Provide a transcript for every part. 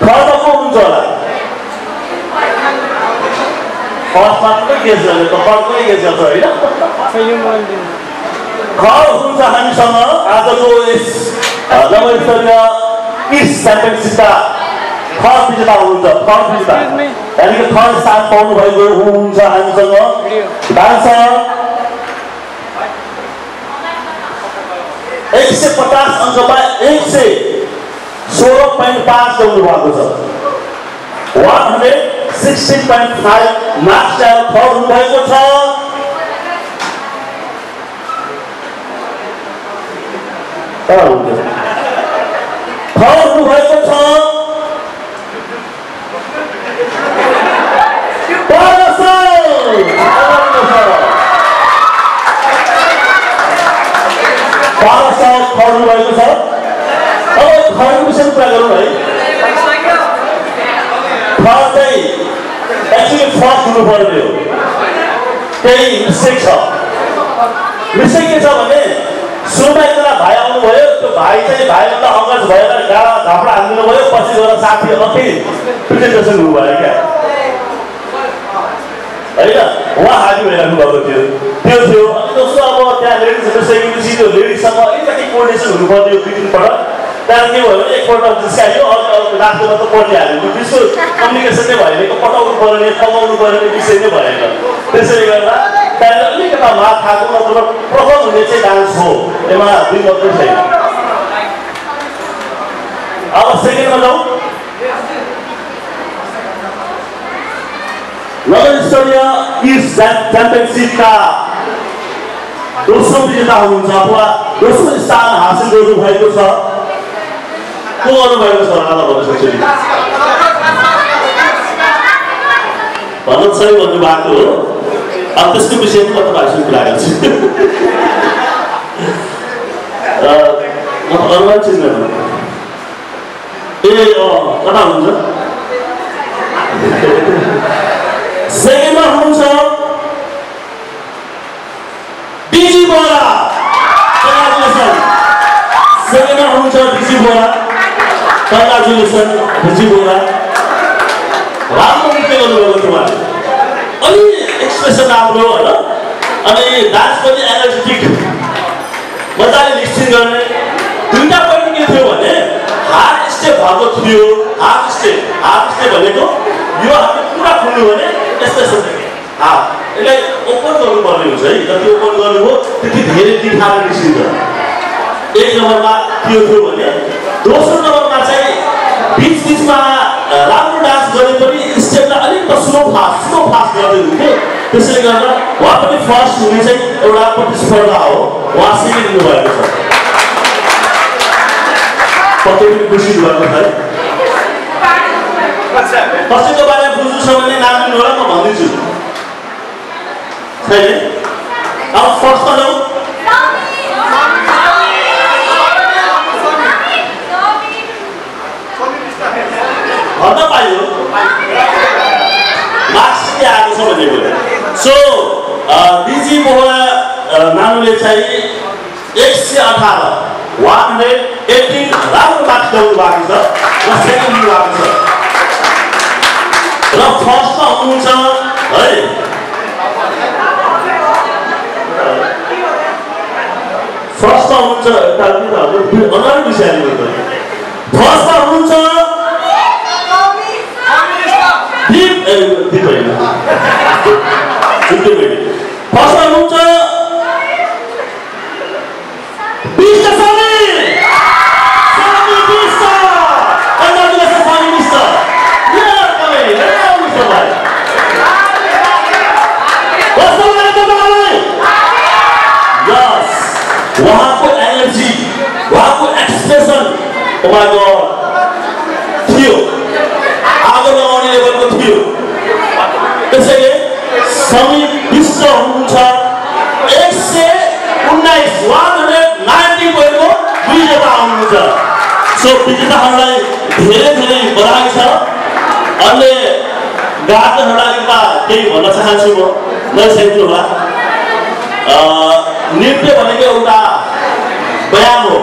खर्च को हुन्छ होला फर्स्टमा पनि गेस गर्ने त फर्स्टमै गेस गर्छ होइन खर हुन्छ हामीसँग आजको यस नवस्तरीय इस्ट च्याम्पियनसिपका थर्ड विजेता हुनुहुन्छ थर्ड विजेता यानि कि थर्ड स्थान पाउनु भएको हुनुहुन्छ हामीसँग डान्स 150 अङ्कमा 116.5 ल्याउनु भएको छ 116.5 मार्क्स ल्याएर थर्ड हुनुभएको छ थर्ड हुनुभएको छ 1200 खर्नु भएको छ अब खर्नु विषयमा कुरा गरौँ है खर चाहिँ एक्चुअली फर्स्ट हुनु पर्ने हो केही मिस्टेक छ मिस्टेक के छ भने सुरुमा एकजना भाइ आउनुभयो त्यो भाइ चाहिँ भाइभन्दा अग्रज भएर गाडा झापडा हालिदिनु भयो पछि गएर साथी अर्कै प्रेजेन्टेसन हुनुभयो क्या होइन उहाँ हाजी भइराख्नु भएको थियो त्यो थियो अनि दोस्रो अब त्यहाँ लेडिजहरू सकेपछि त्यो लेडिजसँग अलिकति कोर्डिनेसन हुनुपर्ने हो 2-3 पटक त्यहाँदेखि के भयो भने एकपल्ट जिस्कायो अर्को रातोमा त परिहाल्यो त्यसको कम्युनिकेसन नै भएन पटाउनु पर्ने कमाउनु पर्ने विषय नै भएन त्यसैले गर्दा त्यहाँनिर अलिकता मार खाएको नत्र प्रबल हुने चाहिँ डान्स हो यसमा दुई मात्रै छैन अब सेकेन्डमा जाउँ नवस्तरीय इस्ट च्याम्पियनसिपका दोस्रो विजेता हुनुहुन्छ अथवा दोस्रो स्थान हासिल गर्नुभएको छ को गर्नुभएको छ होला भन्नुहोस् भन्न सही भन्नुभएको हो अब त्यसको विषयमा म तपाईँहरूसँग कुरा गर्छु म त अरूलाई चिन्दैन ए कता हुनुहुन्छ सेकेन्डमा हुनुहुन्छ डिजी बोरा कङ्ग्रेचुलेसन सेकेन्डमा हुनुहुन्छ डिजी बोरा कङ्ग्रेचुलेसन डिजी बोरा राम्रो नृत्य गर्नुभएको थियो उहाँले अलि एक्सप्रेसन राम्रो होइन अनि डान्स पनि एनर्जेटिक मजाले लिप्सिङ गर्ने दुईटा पनि के थियो भने हार्ड स्टेप भएको थियो हार्ड स्टेप भनेको यो हामीले पुरा खुल्नु भने यस्तो यसलाई ओपन गर्नुपर्ने हुन्छ है जति ओपन गर्नुभयो त्यति धेरै दिखाएर निस्किन्छ एक नम्बरमा के थियो भने दोस्रो नम्बरमा चाहिँ बिचमा राम्रो डान्स गरे पनि स्टेपलाई अलिक स्लो फास्ट गर्दै हुन्थ्यो त्यसैले गर्दा उहाँ पनि फर्स्ट हुने चाहिँ एउटा प्रतिस्पर्धा हो उहाँ सेकेन्ड हुनुभएको छ कतै पनि खुसी भएको छ कसैको बारेमा बुझ्नु छ भने नाम लिनु होला म भन्दिन्छु छैन अब फर्स्टमा जाउँ भन्न पाइयो मार्क्स के आएको छ भनेको सो डिजी बोहरा नानुले चाहिँ 118 राम्रो मार्क्स ल्याउनु भएको छ र सेकेन्ड हुनु भएको छ र फर्स्टमा हुनुहुन्छ है फर्स्टमा हुनुहुन्छ अगाडि विषय फर्स्टमा हुनुहुन्छ फर्स्टमा हुनुहुन्छ उहाँको एनर्जी उहाँको एक्सप्रेसन थियो आगो लगाउने लेभलको थियो त्यसैले समी विश्व हुनुहुन्छ 119 भएको विजेता हुनुहुन्छ सो विजेताहरूलाई धेरै धेरै बधाई छ अन्य गायकहरूलाई केही भन्न चाहन्छु म नरिसाइदिनु होला नृत्य भनेको एउटा व्यायाम हो।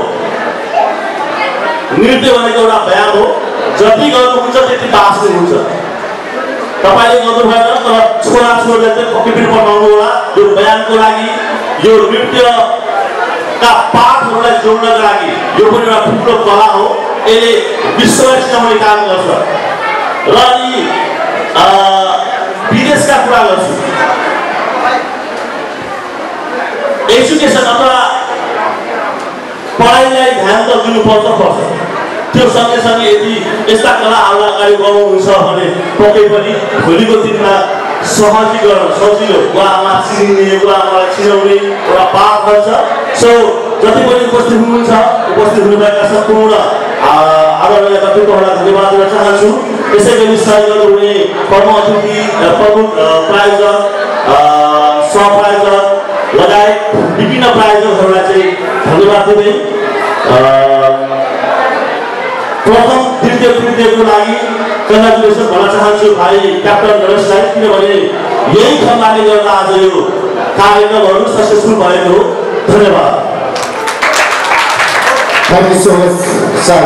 नृत्य भनेको एउटा व्यायाम हो। जति गर्नुहुन्छ त्यति बाँच्नुहुन्छ। तपाईले गर्नु भएन तर छोरा छोरीले चाहिँ पक्कै पनि बनाउनु होला। यो व्यायामको लागि, यो नृत्यका पाठहरूलाई जोड्नका लागि यो पनि एउटा ठुलो कला हो। यसले विश्वलाई चिनाउने काम गर्छ। र यी विदेशका कुरा गर्छु। एजुकेसन अथवा पढाइलाई ध्यान त दिनुपर्छ। त्यो सँगैसँगै यदि यस्ता कलाहरूलाई अगाडि बढाउनुहुन्छ भने पक्कै पनि भोलिको दिनमा सहजीकरण सजिलो उहाँमा चिनिने उहाँलाई चिनाउने एउटा पाठ हुन्छ। सो जति पनि उपस्थित हुनुहुन्छ, उपस्थित हुनुभएका सम्पूर्ण आदरणीय व्यक्तित्वहरूलाई धन्यवाद दिन चाहन्छु। त्यसै गरी सहयोग गर्नुहुने प्रमुख अतिथि, प्रमुख प्रायोजक, सहप्रायोजक लगायत विभिन्न प्रायोजकहरूलाई चाहिँ धन्यवाद दिँदै प्रथम द्वितीय तृतीयको लागि कङ्ग्रेचुलेसन भन्न चाहन्छु भाइ क्याप्टन गणेशलाई। किनभने यही खण्डले गर्दा आज यो कार्यक्रमहरू सक्सेसफुल भएको हो। धन्यवाद। Thank you so much, sir.